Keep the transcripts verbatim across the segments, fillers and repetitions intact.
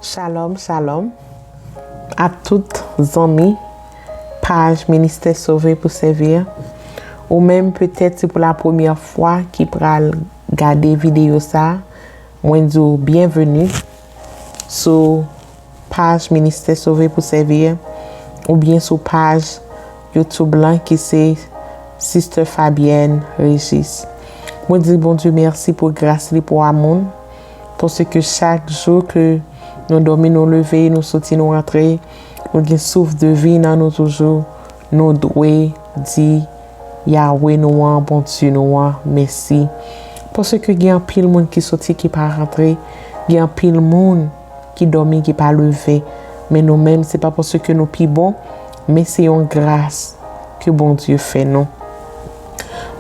Shalom, shalom a tout zanmi paj Ministè Sove pou Sèvi. Ou menm, petèt, se pou la premyè fwa ki pral gade videyo sa, mwen di w byenveni sou paj Ministè Sove pou Sèvi oubyen sou paj YouTube lan ki se Sister Fabienne Régis. Mwen di Bondye mèsi pou gras li, pou amou l, paske chak jou ke nou dòmi, nou leve, nou soti, nou rantre, nou gen souf de vi nan nou toujou, nou dwe di Yawe nou an, Bondye nou an, mèsi. Paske gen anpil moun ki soti, ki pa rantre, gen anpil moun ki dòmi, ki pa leve. Men nou menm, se pa paske nou pi bon, men se yon gras ke Bondye fè nou.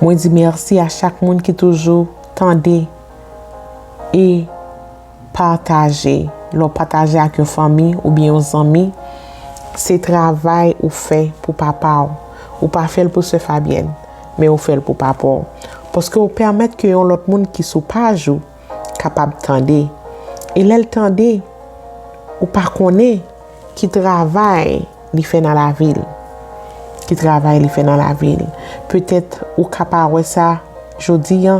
Mwen di mèsi a chak moun ki toujou tande e pataje. Lè w pataje ak yon fanmi oubyen yon zanmi, se travay ou fè pou papa w. Ou pa fè l pou sè Fabyèn, men ou fè l pou papa w. Paske ou pèmèt ke yon lòt moun ki sou paj ou kapab tande. E lè l tande, ou pa konnen ki travay li fè nan lavi l. Ki travay li fè nan lavi l. Petèt ou ka pa wè sa jodi a,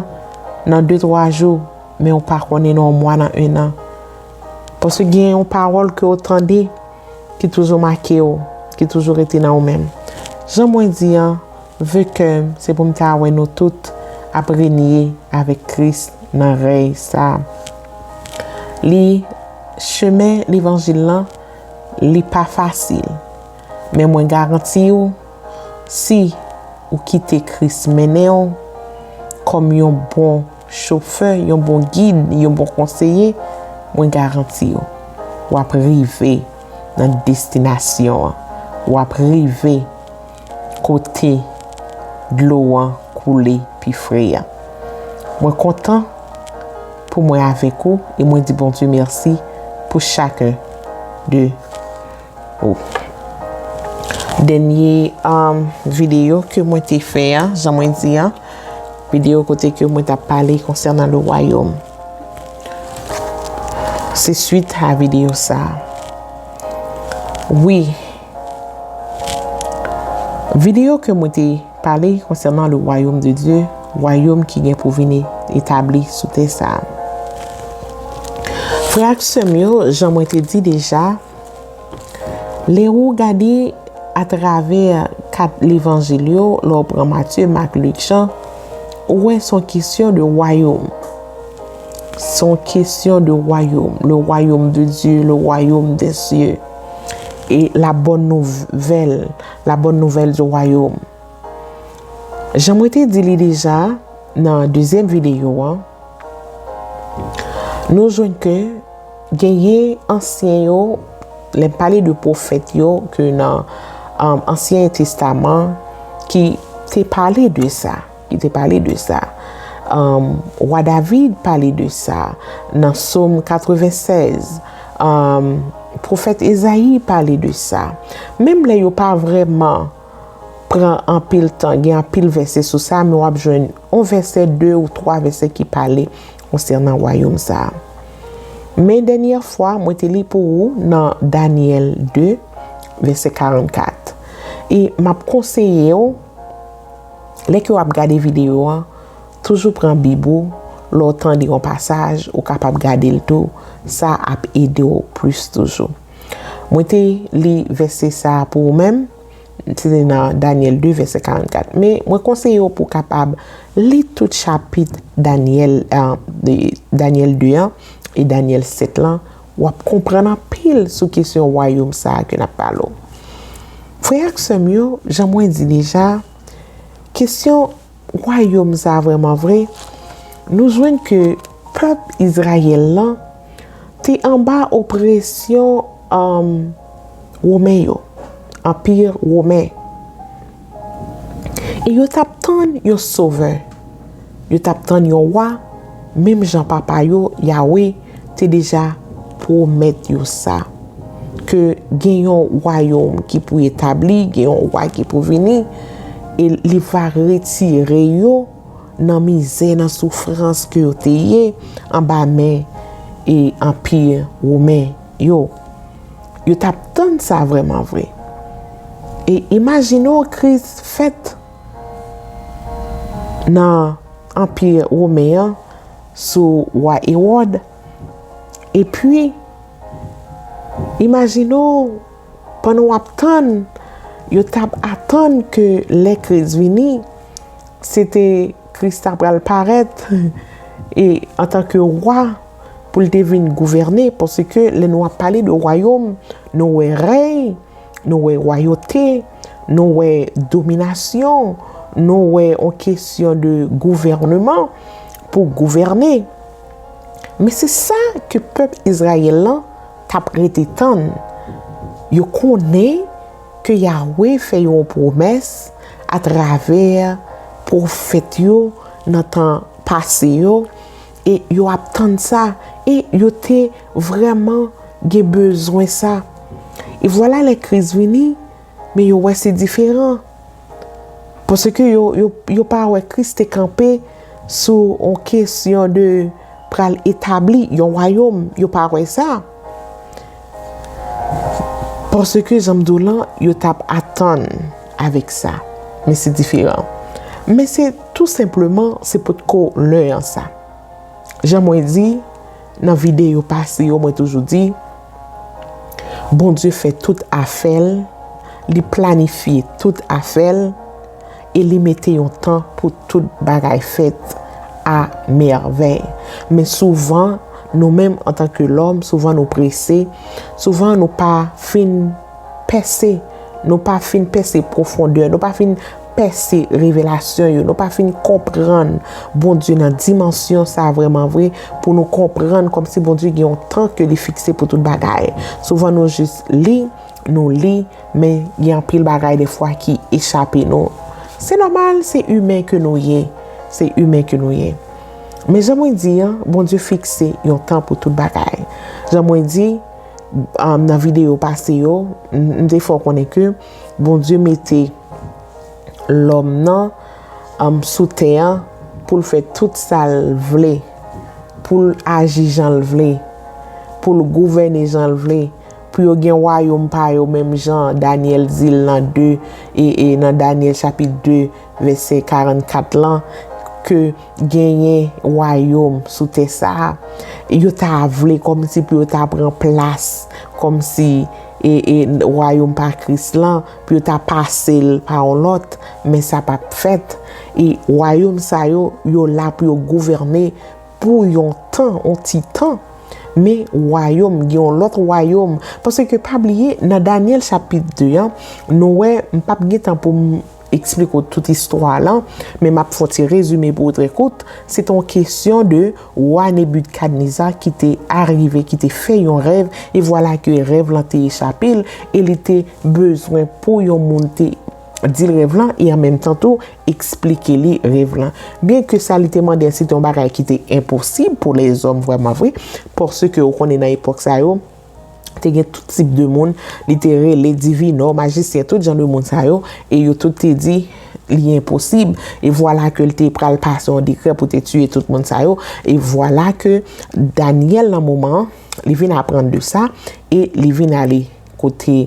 nan de, twa jou, men ou pa konnen nan yon mwa, nan en an. Paske gen yon pawòl ke w tande ki toujou make w, ki toujou rete nan ou menm. Jan mwen di an, ve kè m, se pou m ta wè nou tout ap renye avèk Kris nan rèy sa. Li, chemen levanjil lan, li pa fasil. Men mwen garanti w, si ou kite Kris mennen w kòm yon bon chofè, yon bon gid, yon bon konseye, mwen garanti w, w ap rive nan destinasyon an. W ap rive kote dlo an koule pi fre a. Mwen kontan pou mwen avèk ou e mwen di Bondye mèsi pou chaken de ou. Dènye, um, videyo ke mwen te fè a, jan mwen di a, videyo kote ke mwen t ap pale konsènan le wayòm. Se swit a videyo sa a. Wi. Videyo ke mwen te pale konsènan le wayòm de Dye, wayòm ki gen pou vin etabli sou tè sa a. Frè ak sè m yo, jan mwen te di deja, lè ou gade atravè kat levanjil yo, lè w pran Matye, Mak, Lik, Jan, ou wè se yon kesyon de wayòm. Se yon kesyon de wayòm, le royaume de Dieu, le royaume des cieux. E la bonne nouvelle, la bonne nouvelle du royaume. Jan mwen te di li deja nan dezyèm videyo an, nou jwenn ke genyen ansyen yo, lè m pale de pwofèt yo, ke nan, um, Ansyen Testaman, ki te pale de sa, ki te pale de sa. Um, wa David pale de sa nan Sòm katrevensèz. Um, pwofèt Ezayi pale de sa. Menm lè yo pa vrèman pran anpil tan, gen anpil vèsè sou sa, men w ap jwenn yon vèsè, de ou twa vèsè ki pale konsènan wayòm sa a. Men dènyè fwa, mwen te li pou ou nan Danyèl de, vèsè karannkat. E m ap konseye w, lè ke w ap gade videyo an, toujou pran Bib ou, lè w tande yon pasaj, ou kapab gade l tou, sa ap ede w plis toujou. Mwen te li vèsè sa a pou ou menm, se te nan Danyèl de, vèsè karannkat. Men, mwen konseye w pou w kapab li tout chapit Danyèl, ah, de, Danyèl de an e Danyèl sèt lan, w ap konprann anpil sou kesyon wayòm sa a ke n ap pale w. Frè ak sè m yo, jan mwen di deja, kesyon wayòm sa a vrèman vre, nou jwenn ke pèp Izrayèl lan te anba opresyon, um, Women yo, Anpi Women. E yo t ap tann yon sovè. Yo t ap tann yon wa, menm jan papa yo, Yawe, te deja pwomèt yo sa. Ke gen yon wayòm ki pou etabli, gen yon wa ki pou vini, e li va retire yo nan mizè, nan soufrans ke yo te ye anba men e Anpi Women. yo, yo t ap tann sa vrèman vre. E imajine w, kriz fèt nan Anpi Women an sou wa Ewòd. Epi, imajine w, pandan w ap tann, yo t ap atann ke lè Kris vini, se te Kris ta pral parèt e antanke wa pou l te vin gouvène, paske lè nou ap pale de wayòm, nou wè rèy, nou wè wayote, nou wè dominasyon, nou wè yon kesyon de gouvèneman pou gouvène. Men se sa ke pèp Izrayèl lan t ap rete tann. Yo konnen ke Yahweh fè yon pwomès atravè pwofèt yo nan tan pase yo, e yo ap tann sa, e yo te vrèman gen bezwen sa. E vwala lè Kris vini, men yo wè se diferan. Paske yo, yo, yo pa wè Kris te kanpe sou yon kesyon de pral etabli yon wayòm. Yo pa wè sa. Paske jan m di w lan, yo t ap atann avèk sa. Men se diferan. Men se tou senpleman, se potko lè an sa. Jan mwen di, nan videyo pase yo, mwen toujou di, Bondye fè tout afè l, li planifye tout afè l, e li mete yon tan pou tout bagay fèt a mèvèy. Men souvan, nou menm antanke lòm, souvan nou prese, souvan nou pa fin pèse, nou pa fin pèse pwofondè, nou pa fin pèse revelasyon yo, nou pa fin konprann Bondye nan dimansyon sa vrèman vre, pou nou konprann kòmsi Bondye gen yon tan ke li fikse pou tout bagay. Souvan nou jis li, nou li, men gen anpil bagay defwa ki echape nou. Se nòmal, se imen ke nou ye. Se imen ke nou ye. Men jan mwen di an, Bondye fikse yon tan pou tout bagay. Jan mwen di, um, nan videyo pase yo, m, m te fè w konnen ke Bondye mete lòm nan, um, sou tè an pou l fè tout sa l vle, pou l aji jan l vle, pou l gouvène jan l vle, pou yo gen wayòm pa yo, menm jan Danyèl di l nan de, e, e nan Danyèl chapit de, vèsè karannkat lan, ke genyen wayòm sou tè sa a. Yo ta vle kòmsi pou yo ta pran plas, kòmsi, e, e, wayòm pa Kris lan, pou yo ta pase l pa yon lòt, men sa p ap fèt. E wayòm sa yo, yo la pou yo gouvène pou yon tan, yon ti tan. Men wayòm, gen yon lòt wayòm. Paske pa bliye, nan Danyèl chapit de an, nou wè, m p ap gen tan pou m eksplike w tout istwa lan, men m ap fè yon ti rezime pou w trè kout. Se te yon kesyon de wa Nebikadneza ki te arive, ki te fè yon rèv, e vwala ke rèv lan te echape l, e li te bezwen pou yon moun te di l rèv lan, e an menm tan tou, eksplike li rèv lan. Byenke sa li te mande an, se te yon bagay ki te enposib pou lèzòm vrèman vre, paske ou konnen nan epòk sa yo, te gen tout tip de moun, li te rele divinò, majisyen, tout jan de moun sa yo, e yo tout te di li enposib. E vwala ke l te pral pase yon dekrè pou te tiye tout moun sa yo. E vwala ke Danyèl nan moman an, li vin aprann de sa, e li vin ale kote,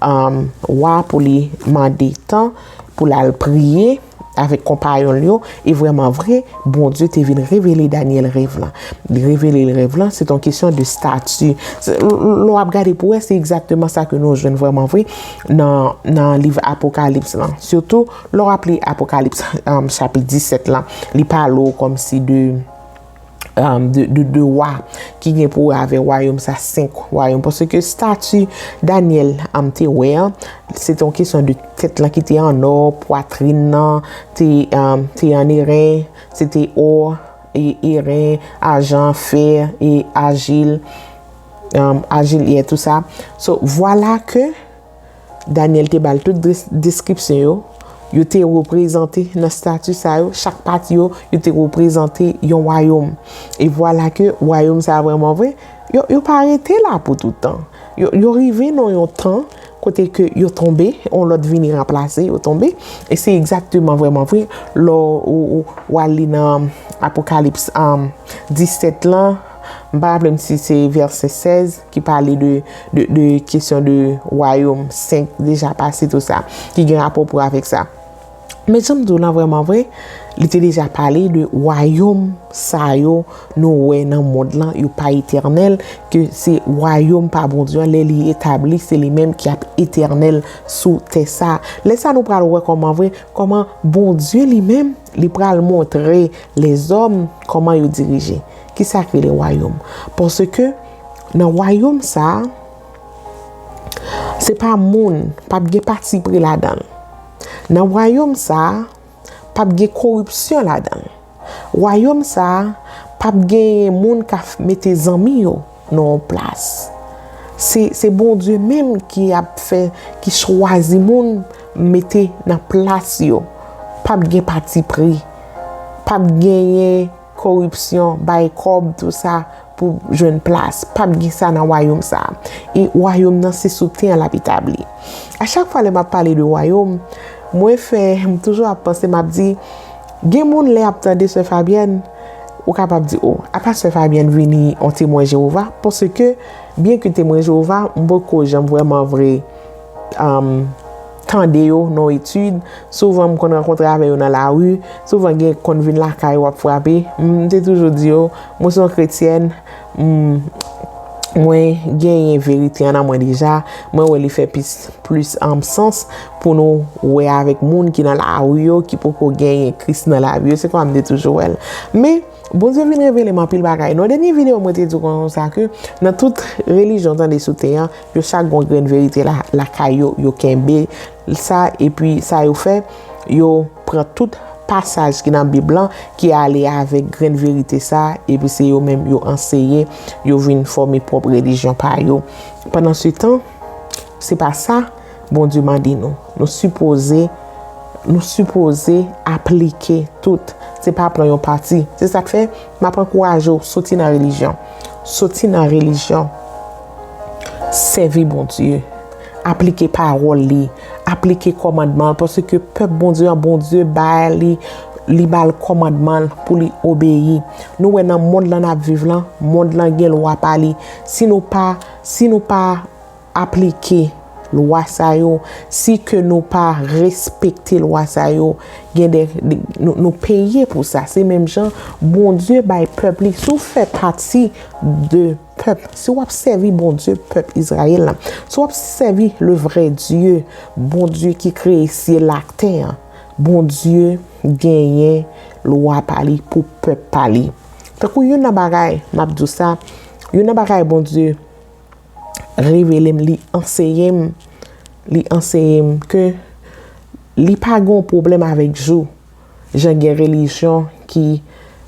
um, wa pou li mande tan pou l al priye avèk konpayon l yo, e vrèman vre, Bondye te vin revele Danyèl rèv lan. Li revele l rèv lan, se t on kesyon de stati. Se, l-, l-, lè w ap gade pou wè, se egzakteman sa ke nou jwenn vrèman vre nan, nan liv Apokalips lan. Sitou, lè w ap li Apokalips, um, chapit disèt lan, li pale w kòmsi de, um, de, de, de wa ki gen pou wè avè wayòm sa, senk wayòm. Paske stati Danyèl, um, te wè an, se te yon kesyon de tèt lan ki te an nò, pwatrin nan te, um, te an eren, se te ò, e eren, ajan, fè, e ajil, um, ajil, yè, tou sa. So, vwala ke Danyèl te ba l tout des-, deskripsyon yo, yo te reprezante nan stati sa yo, chak pati yo, yo te reprezante yon wayòm. E vwala ke wayòm sa vrèman vre, yo, yo pa rete la pou tout tan. Yo, yo rive nan yon tan kote ke yo tonbe, yon lòt vini ranplase, yo tonbe. E se egzakteman vrèman vre, lè w, w, w al li nan Apokalips, um, disèt lan, M pa raple m si se vèsè sèz ki pale de, de, de kesyon de wayòm, senk deja pase, tou sa, ki gen rapò pou avèk sa. Men jan m di w lan, vrèman vre, li te deja pale de wayòm sa yo nou wè nan mond lan, yo pa etènèl, ke se wayòm pa Bondye an, lè li etabli, se li menm ki ap etènèl sou tè sa. Lè sa nou pral wè kòman vre, kòman Bondye li menm, li pral montre lèzòm kòman yo dirije. Kisa k rele wayòm? Paske nan wayòm sa a, se pa moun, p ap gen patipri ladan l. Nan wayòm sa a, p ap gen koripsyon ladan l. Wayòm sa a p ap genyen moun k ap mete zanmi yo nan yon plas. Se, se Bondye menm ki ap fè, ki chwazi moun mete nan plas yo. P ap gen patipri. P ap genyen koripsyon, bay kòb, tou sa, pou jwenn plas. P ap gen sa nan wayòm sa a. E wayòm nan, se sou tè an l ap etabli. A chak fwa lè m ap pale de wayòm, mwen fè, m toujou ap panse, m ap di, gen moun lè y ap tande Sè Fabyèn, ou kapab di, o, apa Sè Fabyèn vini yon Temwen Jewova? Paske, byenke Temwen Jewova, m poko janm vrèman vre, um, tande yo nan etid. Souvan, m konn rankontre avè yo nan lari. Souvan, gen konn vin lakay yo ap frape. M te toujou di yo, mwen se yon kretyèn, m, mwen genyen verite an nan mwen deja. Mwen wè li fè plis, plis, um, sans pou nou wè avèk moun ki nan lari yo, ki poko genyen Kris nan lavi yo. Se konsa m te toujou wè l. Men, Bondye vin revele m anpil bagay. Nan dènye videyo, mwen te di w konsa ke nan tout relijyon tande sou tè an, yo chak gon grenn verite la, lakay yo, yo kenbe sa, epi sa yo fè, yo pran tout pasaj ki nan Bib lan, ki ale avèk grenn verite sa, epi se yo menm yo anseye, yo vin fòme pwòp relijyon pa yo. Pandan se tan, se pa sa Bondye mande nou. Nou sipoze, nou sipoze aplike tout. Se pa pran yon pati. Se sa k fè, m ap ankouraje w, soti nan relijyon. Soti nan relijyon. Sèvi Bondye. Aplike pawòl li. Aplike kòmandman l. Paske pèp Bondye an, Bondye ba li, li ba l kòmandman l pou li obeyi. Nou wè nan mond lan n ap viv lan, mond lan gen lwa pa li. Si nou pa, si nou pa aplike lwa sa yo, si ke nou pa respekte lwa sa yo, gen de, de, nou, nou peye pou sa. Se menm jan Bondye bay pèp li. Si w fè pati de pèp, si w ap sèvi Bondye, pèp Izrayèl la, si w ap sèvi le vrai Dieu, Bondye ki kreye syèl ak tè an, Bondye genyen lwa pa li pou pèp pa li. Tankou youn nan bagay, m ap di w sa, youn nan bagay Bondye revele m, li anseye m, li anseye m ke li pa gen yon pwoblèm avèk jou. Jan gen relijyon ki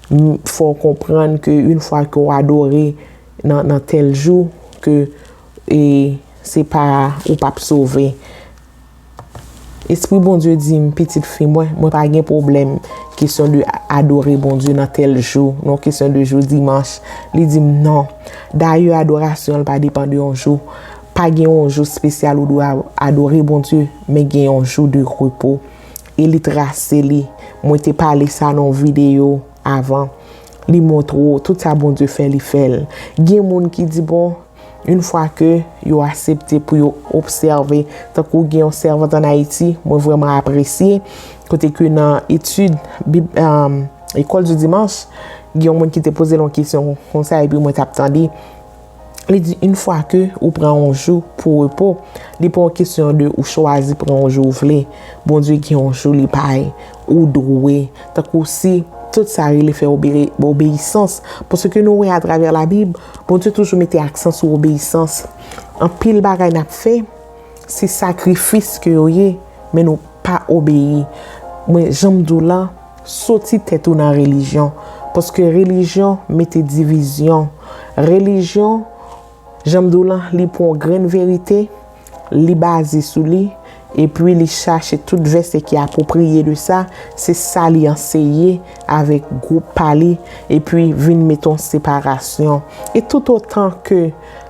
m, fè w konprann ke yon fwa ke w adore nan, nan tèl jou, ke, e, se pa, ou p ap sove. Espri Bondye di m, pitit fi mwen, mwen pa gen pwoblèm kesyon de adore Bondye nan tèl jou, non, kesyon de jou dimanch. Li di m non. Dayè, adorasyon an pa depann de yon jou. Pa gen yon jou espesyal ou dwe a-, adore Bondye, men gen yon jou de repo. E li trase li. Mwen te pale sa nan yon videyo avan. Li montre w tout sa Bondye fè, li fè l. Gen moun ki di, bon, yon fwa ke yo aksepte pou yo obsève, tankou gen yon sèvant ann Ayiti, mwen vrèman apresye, kote ke nan etid Bib, um, École du Dimanche, gen yon moun ki te poze l yon kesyon konsa, epi mwen t ap tande. Li di, yon fwa ke ou pran yon jou pou repo, li pa yon kesyon de ou chwazi pran yon jou ou vle. Bondye gen yon jou li bay, ou dwe. Tankou si tout sa rele fè obe-, obeyisans. Paske nou wè atravè Labib, Bondye toujou mete aksan sou obeyisans. Anpil bagay n ap fè, se sakrifis ke yo ye, men nou pa obeyi. Mwen, jan m di w la, soti tèt ou nan relijyon. Paske relijyon mete divizyon. Relijyon, jan m di w la, li pran yon grenn verite, li baze sou li, epi li chache tout vèsè ki apwopriye de sa, se sa li anseye avèk gwoup pa li, epi vin mete yon separasyon. E toutotan ke,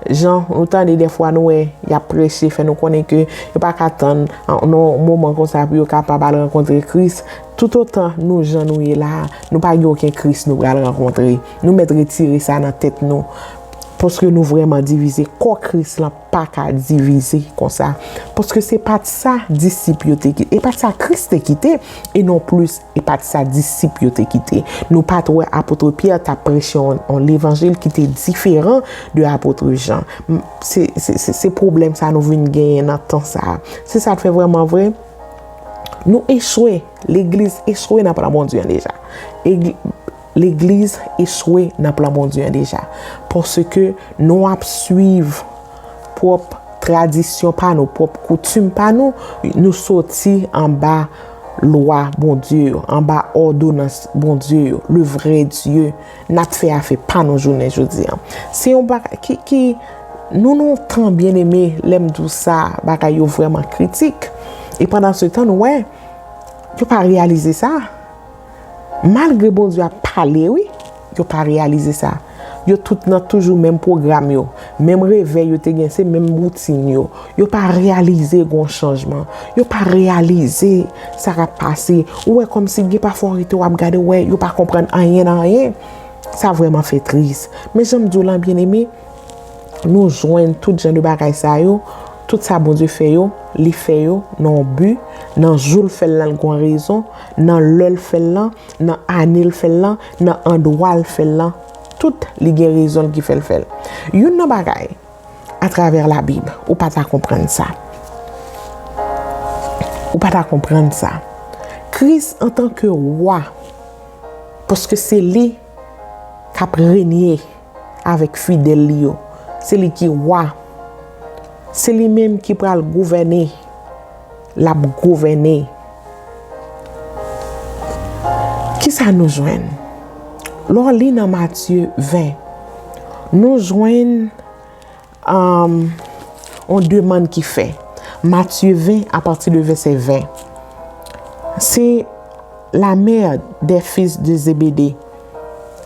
jan nou tande dèfwa, nou wè y ap preche, fè nou konnen ke yo pa ka tann nan yon moman konsa pou yo kapab al rankontre Kris, toutotan nou jan nou ye la a, nou pa gen okenn Kris nou pral rankontre. Nou mèt retire sa nan tèt nou. Paske nou vrèman divize. Kò Kris lan pa ka divize konsa. Paske se pa t sa disip yo te kite. E pa t sa Kris te kite. E non plis, e pa t sa disip yo te kite. Nou pa t wè apot Pyè t ap preche yon, yon levanjil ki te diferan de apot Jan. M, se, se, se, se pwoblèm sa nou vin genyen nan tan sa a. Se sa k fè vrèman vre, nou echwe. Legliz echwe nan plan Bondye an deja. Egli-, Legliz echwe nan plan Bondye an deja. Paske nou ap swiv pwòp tradisyon pa nou, pwòp koutim pa nou, nou soti anba lwa Bondye yo, anba òdonans Bondye yo, le vrè Dye. N ap fè afè pa nou jounen jodi an. Se yon bagay ki, ki, nou, nou tan byeneme, lè m di w sa, bagay yo vrèman kritik. E pandan se tan, nou wè, yo pa reyalize sa. Malgre Bondye ap pale, wi, yo pa reyalize sa. Yo tout nan toujou menm pwogram yo, menm revè yo te gen, se menm woutin yo. Yo pa reyalize gon chanjman. Yo pa reyalize sa k ap pase. Ou wè kòmsi gen pafwa w rete w ap gade, w wè yo pa konprann anyen nan anyen. Sa vrèman fè tris. Men jan m di w lan, byeneme, nou jwenn tout jan de bagay sa yo, tout sa Bondye fè yo, li fè yo nan yon bi, nan jou l fè l lan, l gon rezon, nan lè l fè l lan, nan ane l fè l lan, nan andwa l fè l lan, tout li gen rezon l ki fè l fè l. Youn nan bagay, atravè Labib, ou pa ta konprann sa. Ou pa ta konprann sa. Kris antanke wa, paske se li k ap renye avèk fidèl li yo. Se li ki wa. Se li menm ki pral gouvène. L ap gouvène. Kisa nou jwenn? Lè w li nan Matye ven, nou jwenn, um, yon demann ki fè. Matye ven, apati de vèsè ven. Se la mère des fils de Zébédée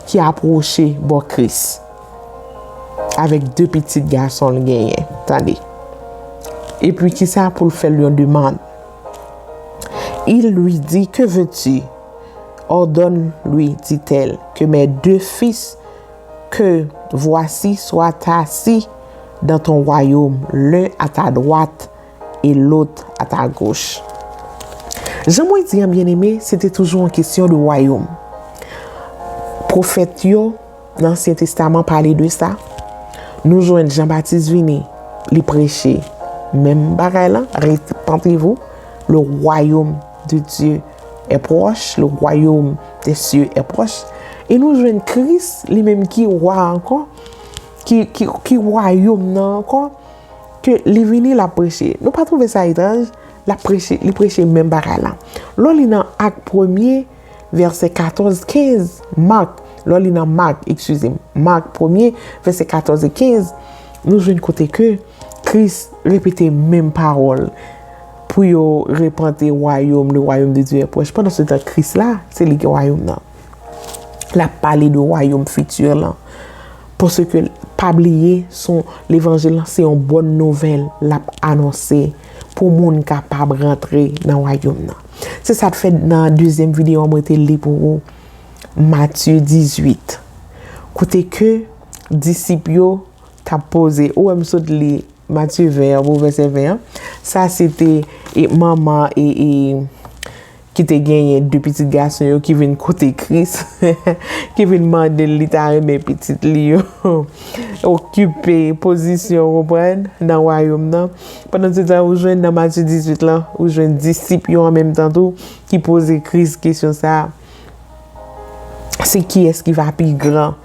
ki apwoche bò Kris avèk de pitit gason l genyen. Tande. Epi kisa pou l fè l yon demann? Il lui dit, que veux-tu? Ordonne-lui, dit-elle, que mes deux fils que voici soient assis dans ton royaume, l'un à ta droite et l'autre à ta gauche. Jan mwen di an, byeneme, se te toujou yon kesyon de wayòm. Pwofèt yo nan Ansyen Testaman pale de sa. Nou jwenn Jan Batis vini, li preche menm bagay lan, repentez-vous, le royaume de Dieu est proche, le royaume des cieux est proche. E nou jwenn Kris, li menm ki wa ankò, ki, ki, ki wayòm nan ankò, ke li vini, l ap preche. Nou pa twouve sa etranj? L ap preche, li preche menm bagay la. Lè w li nan Ak premye, vèsè katòz, kenz, Mak, lè w li nan Mak, eskize m, Mak premye, vèsè katòz e kenz, nou jwenn kote ke Kris repete menm pawòl pou yo repante, wayòm, le royaume de Dieu est proche. Pandan se tan, Kris la, se li ki wayòm nan. L ap pale de wayòm fiti lan. Paske, pa bliye, son levanjil lan, se yon bòn nouvèl l ap anonse pou moun kapab rantre nan wayòm nan. Se sa k fè nan dezyèm videyo an, mwen te li pou ou Matye dizuit. Kote ke disip yo t ap poze, ou wè m sot li Matye ven an, pou vèsè ven an. Sa se te, e, manman, e, e, ki te genyen de pitit gason yo ki vin kote Kris, ki vin mande l, li ta renmen pitit li yo okipe pozisyon, ou konprann, nan wayòm nan. Pandan se tan, ou jwenn nan Matye dizuit lan, ou jwenn disip yo an menm tan tou ki poze Kris kesyon sa a. Se kiyès ki va pi gran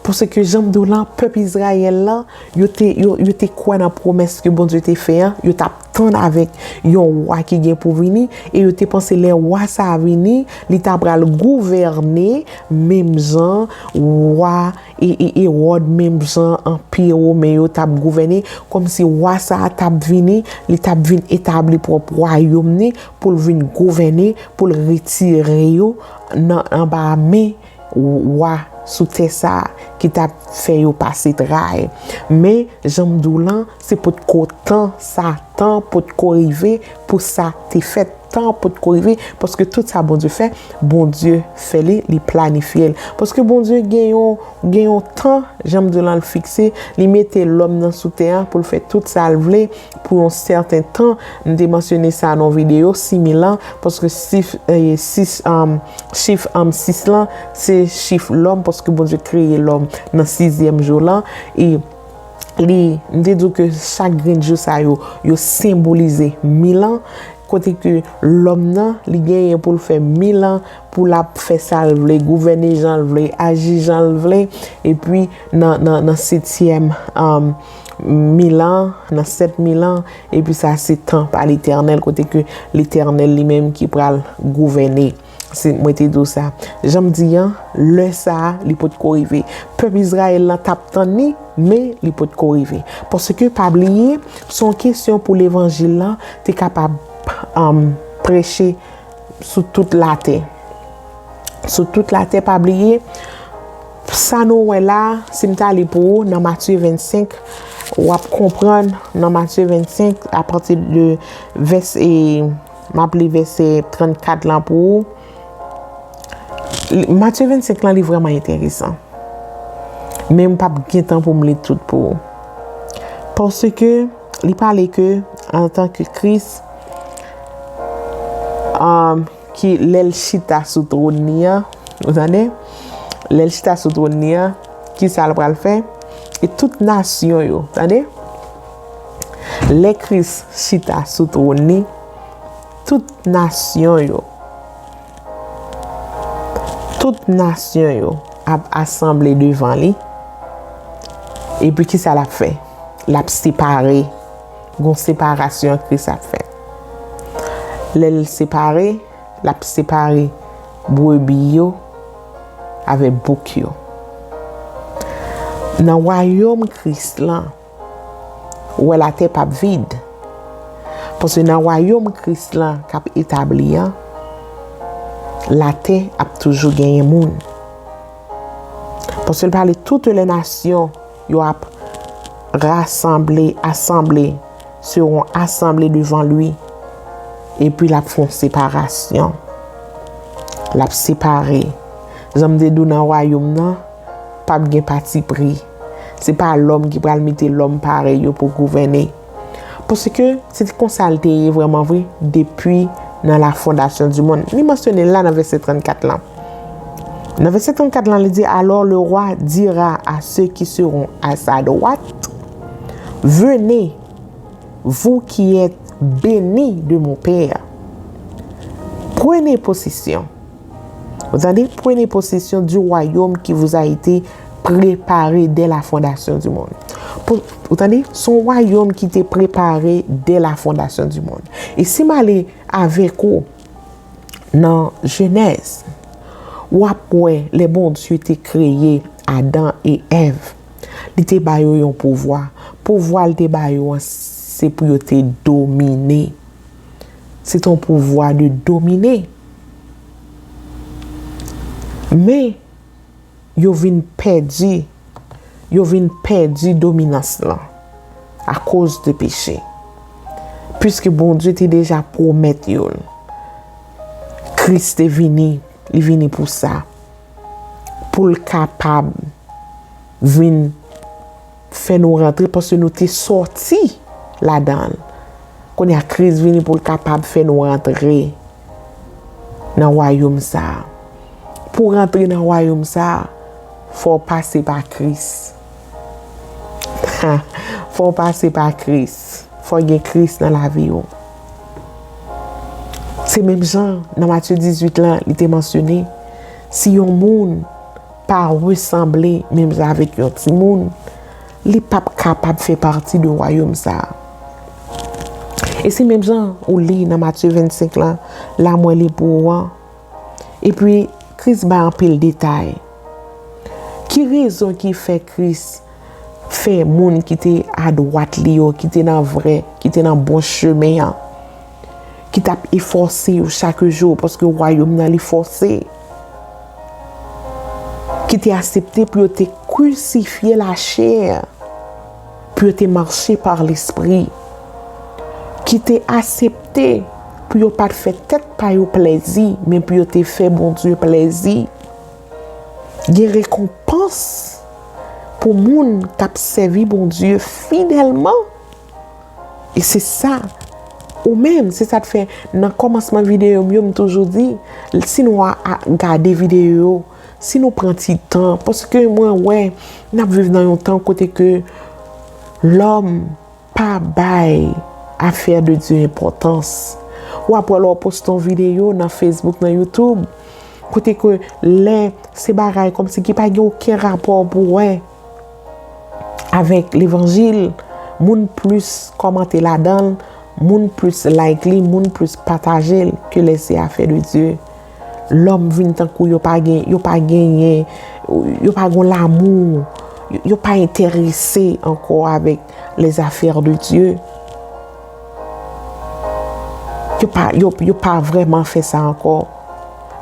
Paske jan m di w lan, pèp Izrayèl lan, yo te, yo, yo te kwè nan pwomès ke Bondye te fè an, yo t ap tann avèk yon wa ki gen pou vini, e yo te panse lè wa sa a vini, li ta pral gouvène menm jan wa e, e Ewòd, menm jan anpi women yo t ap gouvène, kòmsi wa sa a t ap vini, li t ap vin etabli pwòp wayòm ni, pou l vin gouvène, pou l retire yo nan anba men wa sou tè sa a ki t ap fè yo pase tray. Men, jan m di w lan, se potko tan, sa tan potko rive pou sa te fèt. Tan potko rive, paske tout sa Bondye fè, Bondye fè li, li planifye l. Paske Bondye gen yon, gen yon tan, jan m di w lan, l fikse, li mete lòm nan sou tè a pou l fè tout sa l vle, pou yon sèten tan. M te mansyone sa nan yon videyo, sis mil an, paske sis, eh, sis, um, chif, um, sis lan, se chif lòm, paske Bondye kreye lòm nan sizyèm jou lan, e li, m te di w ke chak grenn jou sa yo, yo senbolize mil an, kote ke lòm nan, li genyen pou l fè mil an, pou l ap fè sa l vle, gouvène jan l vle, aji jan l vle, epi nan, nan, nan setyèm, um, mil an, nan sèt mil an, epi sa se tan pa Letènèl, kote ke Letènèl li menm ki pral gouvène. Se, mwen te di w sa. Jan m di an, lè sa a, li potko rive. Pèp Izrayèl lan t ap tann li, men li potko rive. Paske, pa bliye, se yon kesyon pou levanjil lan te kapab, um, preche sou tout latè. Sou tout latè, pa bliye, sa nou wè la, si m ta li pou ou nan Matye vennsenk, w ap konprann nan Matye vennsenk, apati de vèsè, m ap li vèsè trannkat lan pou ou. Li, Matye vennsenk lan, li vrèman enteresan. Men m p ap gen tan pou m li tout pou ou. Paske li pale ke, antanke Kris, um, ki lè l chita sou twòn li an, ou tande? Lè l chita sou twòn li an, ki sa l pral fè? E tout nasyon yo, tande? Lè Kris chita sou twòn li, tout nasyon yo, tout nasyon yo ap asanble devan li. Epi ki sa l ap fè? L ap separe. Gon separasyon Kris ap fè. Lè l separe, l ap separe brebi yo avèk bouk yo. Nan wayòm Kris lan, ou wè latè p ap vid. Paske nan wayòm Kris lan k ap etabli an, latè ap toujou genyen moun. Paske l pale, toutes les nations, yo ap rasanble, asanble, seront assemblés devant lui. Epi l ap fè yon separasyon. L ap separe. Jan m te di w nan wayòm nan, p ap gen patipri. Se pa lòm ki pral mete lòm parèy yo pou gouvène. Paske se te konsa l te ye vrèman vre depi nan la fondation du monde. Li mansyone l la nan vèsè trannkat lan. Nan vèsè trannkat lan, li di, alors le roi dira à ceux qui seront à sa droite, venez, vous qui êtes bénis de mon Père, prenez possession. Ou tande? Prenez possession du royaume qui vous a été préparé dès la fondation du monde. Pou, ou tande? Se yon wayòm ki te prepare dès la fondation du monde. E si m ale avèk ou nan Jenèz, w ap wè lè Bondye te kreye Adan e Èv, li te ba yo yon pouvwa. Pouvwa l te ba yo an, se pou yo te domine. Se te yon pouvwa de domine. Men, yo vin pèdi, yo vin pèdi dominans lan akoz de peche. Piske Bondye te deja pwomèt yo l. Kris te vini, li vini pou sa. Pou l kapab vin fè nou rantre, paske nou te sòti ladan l. Kounye a, Kris vini pou l kapab fè nou rantre nan wayòm sa a. Pou w rantre nan wayòm sa a, fò w pase pa Kris. Fò w pase pa Kris. Fò gen Kris nan lavi w. Se menm jan, nan Matye dizuit lan, li te mansyone, si yon moun pa resanble menm jan avèk yon timoun, li p ap kapab fè pati de wayòm sa a. E se menm jan ou li nan Matye vennsenk lan, la mwen li pou ou an. Epi, Kris bay anpil detay. Ki rezon ki fè Kris fè moun ki te adwat li yo, ki te nan vrè, ki te nan bon chemen an, ki t ap efòse yo chak jou, paske wayòm nan li fòse, ki te aksepte pou yo te krisifye lachè, pou yo te mache pa Lespri, ki te aksepte pou yo pa t fè tèt pa yo plèzi, men pou yo te fè Bondye plèzi. Gen rekonpans pou moun k ap sèvi Bondye fidèlman. E se sa, ou menm, se sa k fè nan kòmansman videyo m yo, m toujou di, si nou a, a gade videyo yo, si nou pran ti tan, paske mwen wè, n ap viv nan yon tan kote ke lòm pa bay afè de Dye enpòtans. W ap wè lè w poste yon videyo nan Facebook, nan YouTube, kote ke lè se bagay kòmsi ki pa gen okenn rapò pou wè avèk levanjil, moun plis kòmante ladan l, moun plis like li, moun plis pataje l ke lè se afè de Dye. Lòm vin tankou yo pa gen, yo pa genyen, yo pa gen lanmou, yo, yo pa enterese ankò avèk les affaires de Dieu. Yo pa, yo, yo pa vrèman fè sa ankò.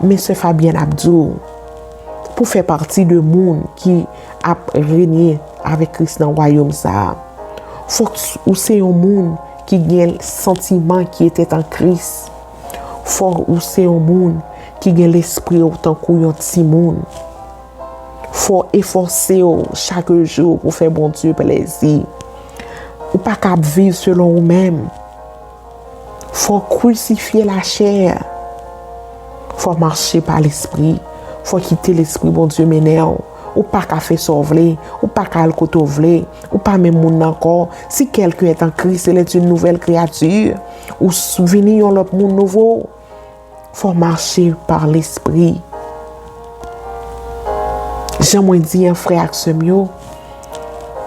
Men sè Fabienne ap di w, pou fè pati de moun ki ap renye avèk Kris nan wayòm sa a, fòk ou se yon moun ki gen santiman ki etèt an Kris. Fòk ou se yon moun ki gen lespri w tankou yon timoun. Fò w efòse w chak jou pou fè Bondye plèzi. Ou pa ka ap viv selon ou menm. Fò w krisifye lachè. Fò w mache pa Lespri. Fò w kite Lespri Bondye mennen w. Ou pa ka fè sa w vle. Ou pa ka al kote w vle. Ou pa menm moun nan ankò. Si quelqu'un est en Christ, il est une nouvelle créature. Ou s-, vini yon lòt moun nouvo. Fò w mache pa Lespri. Jan mwen di an, frè ak sè m yo,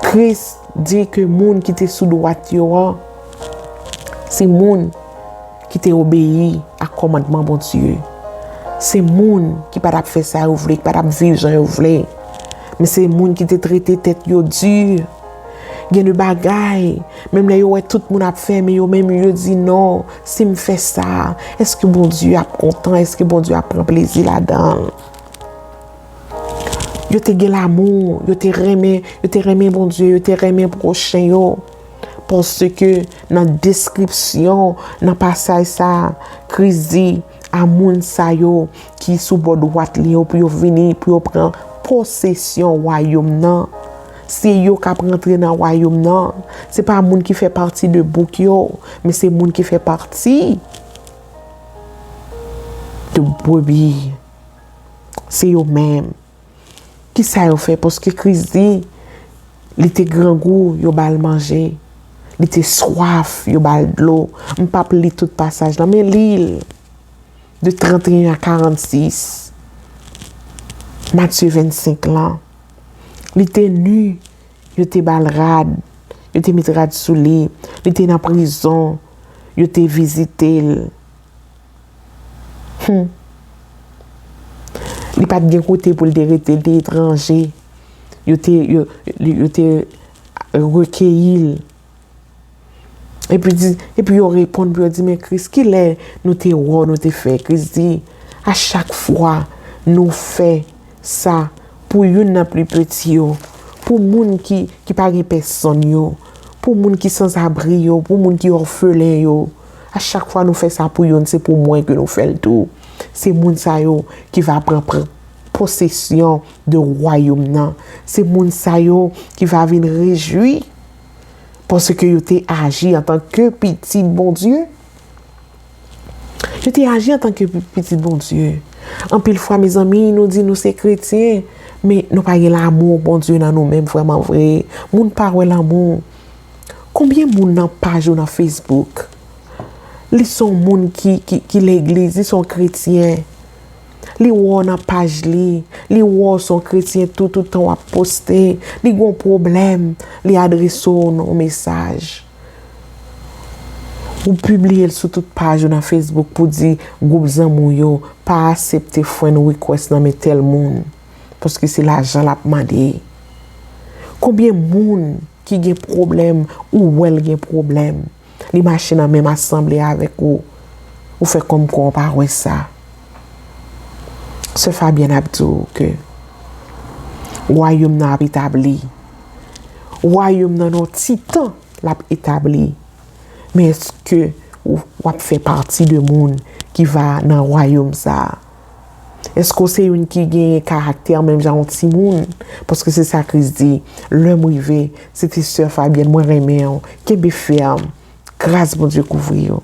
Kris di ke moun ki te sou dwat yo an, se moun ki te obeyi ak kòmandman Bondye. Se moun ki pa t ap fè sa yo vle, ki pa t ap viv jan yo vle. Men se moun ki te trete tèt yo di. Gen de bagay, menm lè yo wè tout moun ap fè, men yo menm yo di, "Non, si m fè sa, èske Bondye ap kontan? Èske Bondye ap pran plezi ladan l?" Yo te gen lanmou, yo te renmen, yo te renmen Bondye, yo te renmen pwochen yo. Paske nan deskripsyon, nan pasaj sa, Kris di a moun sa yo ki sou bò dwat li yo pou yo vini, pou yo pran posesyon wayòm nan. Se yo k ap rantre nan wayòm nan. Se pa moun ki fè pati de bouk yo, men se moun ki fè pati de brebi. Se yo menm. Kisa yo fè? Paske Kris di, li te grangou, yo ba l manje. Li te swaf, yo ba l dlo. M p ap li tout pasaj lan, men li l. De trannteyen a karannsis. Matye vennsenk lan. Li te ni, yo te ba l rad, yo te met rad sou li. Li te nan prizon, yo te vizite l. Hmm. Li pa t gen kote pou l te rete, li te etranje. Yo te, yo, yo te rekeyi l. Epi di, epi yo reponn pou yo di, "Men Kris, kilè nou te wè w, nou te fè?" Kris di, "A chak fwa nou fè sa pou youn nan pli piti yo, pou moun ki, ki pa gen pèsonn yo, pou moun ki sanzabri yo, pou moun ki òfelen yo, a chak fwa nou fè sa pou youn, se pou mwen ke nou fè l tou." Se moun sa yo ki va pran, pran posesyon de wayòm nan. Se moun sa yo ki va vin rejwi paske yo te aji antanke pitit Bondye. Yo te aji antanke pi-, pitit Bondye. Anpil fwa, mezanmi, nou di nou se kretyen, men nou pa gen lanmou Bondye nan nou menm vrèman vre. Moun pa wè lanmou. Konbyen moun nan paj ou nan Facebook? Li se yon moun ki, ki, ki legliz, li se yon kretyen. Li wè w nan paj li, li wè w se yon kretyen tou, tout tan w ap poste, li gen yon pwoblèm, li adrese w yon mesaj. Ou pibliye l sou tout paj ou nan Facebook pou di gwoup zanmi w yo pa aksepte friend request nan men tèl moun, paske se lajan l ap mande. Konbyen moun ki gen pwoblèm, ou wè l gen pwoblèm, li mache nan menm asanble avèk ou, ou fè kòmkwa w pa wè sa? Sè Fabyèn ap di w ke wayòm nan ap etabli. Wayòm nan nan yon ti tan l ap etabli. Men èske w, w ap fè pati de moun ki va nan wayòm sa a? Èske w se youn ki genyen karaktè menm jan yon timoun? Paske se sa Kris di, lè m rive, se te sè Fabyèn, mwen renmen w, kenbe fèm, gras Bondye kouvri w.